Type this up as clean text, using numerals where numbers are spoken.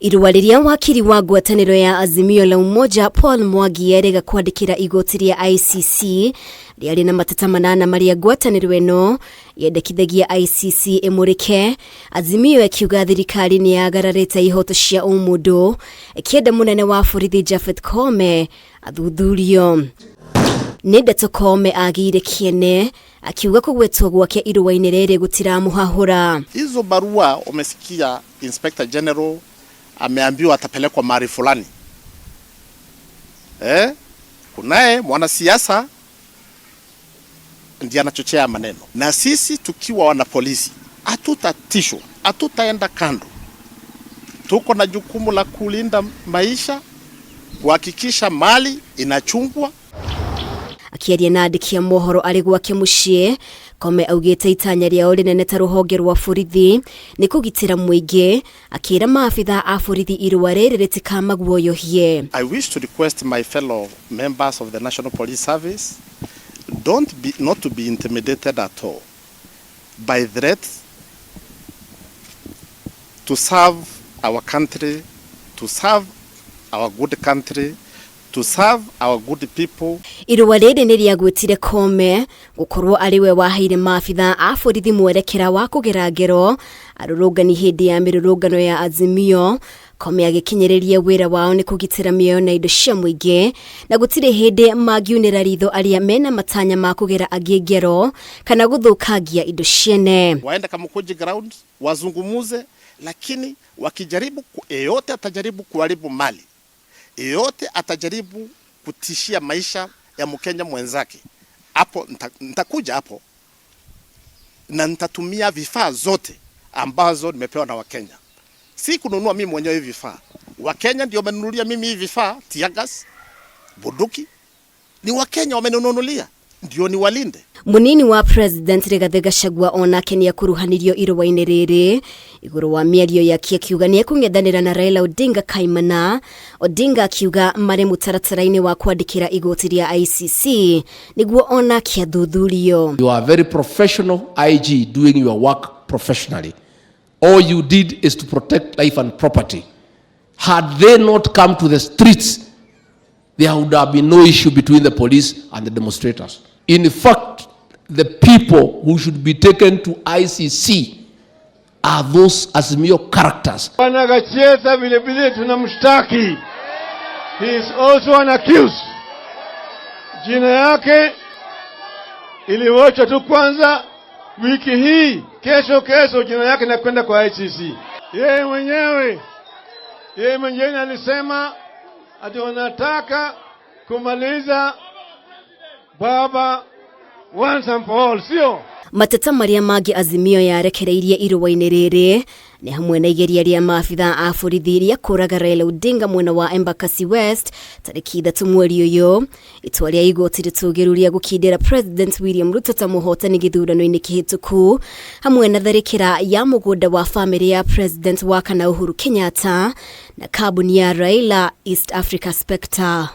Irũa rĩrĩa wakiri wa ngwatanĩro ya Azimio la Umoja Paul Mwangi erĩga kwandĩkĩra igoti rĩa ICC rĩarĩ na mateta manana marĩa ngwatanĩro ĩno yendekithagia ICC ĩmũrĩke. Azimio ĩkiuga thirikari nĩ yagararĩte ihoto cia ũmũndũ ĩkĩenda mũnene wa borithi Japhet Koome athuthurio. Nĩ ndeto Koome agĩire kĩene akiuga kũgwetwo gwake irũa-inĩ rĩrĩ gũtiramũhahũra. Hizo barua umesikia Inspector General ameambiwa atapelekwa mahali fulani. Kunaye mwanasiasa ndiye anachochea maneno, na sisi tukiwa wana polisi hatutatishwa, hatutaenda kando. Tuko na jukumu la kulinda maisha, kuhakikisha mali inachungwa. Akĩaria na andĩki a mohoro arĩ gwake mũciĩ, Koome augĩte itanya rĩao rĩnene ta rũhonge rwa borithi nĩ kũgitĩra mũingĩ, akĩra maabitha a borithi irũa rĩrĩ rĩtikamaguoyohie. I wish to request my fellow members of the National Police Service don't be, not to be intimidated at all by threats to serve our country, to serve our good country, to serve our good people. Irũa rĩrĩ nĩ rĩagwetire Koome gũkorwo arĩ we waheire maabitha a borithi mwerekera wa kũgera ngero arũrũngani hĩndĩ ya mĩrũrũngano ya Azimio. Koome agĩkinyĩrĩria wĩra wao nĩ kũgitĩra mĩoyo na indo cia mũingĩ na gũtirĩ hĩndĩ mangiunĩra ritho arĩa mena matanya ma kũgera angĩ ngero kana gũthũkangia indo ciene. Waende Kamukunji ground wazungumuze, lakini wakijaribu, yeyote atajaribu kuharibu mali, yeyote atajaribu kutishia maisha ya Mkenya mwenzake, hapo nitakuja hapo na nitatumia vifaa zote ambazo nimepewa na Wakenya. Si kununua mimi mwenyewe hivi vifaa. Wakenya ndio wamenunulia mimi hivi vifaa, tear gas, bunduki. Ni Wakenya wamenunulia ndio niwalinde. Munini wa President Rigathi Gachagua onake nĩ akuruhanirio irũa-inĩ rĩrĩ igũrũ wa mĩario yake akiuga nĩ ekũng'ethanĩra na Raila Odinga kaimana. Odinga akiuga marĩ mũtaratara-inĩ wa kwandĩkĩra igoti rĩa ICC nĩguo onake athuthurio. You are a very professional IG doing your work professionally. All you did is to protect life and property. Had they not come to the streets, there would have been no issue between the police and the demonstrators. In fact, the people who should be taken to ICC are those Azimio characters. Bwana Gachagua vile vile tunamshtaki. He is also an accused. Jina yake iliwachwa tu kwanza wiki hii, kesho kesho jina yake inakwenda kwa ICC. Yeye mwenyewe alisema ati wanataka kumaliza baba once and for all, sio? Mateta marĩa mangĩ Azimio yarekereirie irũa-inĩ rĩrĩ nĩ hamwe na igeria rĩa maabitha a borithi rĩa kũraga Raila Odinga mwena wa Embakasi West tarĩki 3 mweri ũyũ, itua rĩa igoti rĩtũgĩru rĩa gũkindĩra President William Ruto ta mũhotani gĩthurano-inĩ kĩhĩtũku, hamwe na tharĩkĩra ya mũgũnda wa famĩlĩ ya President wa kana Uhuru Kenyatta na kambuni ya Raila East Africa Spectre.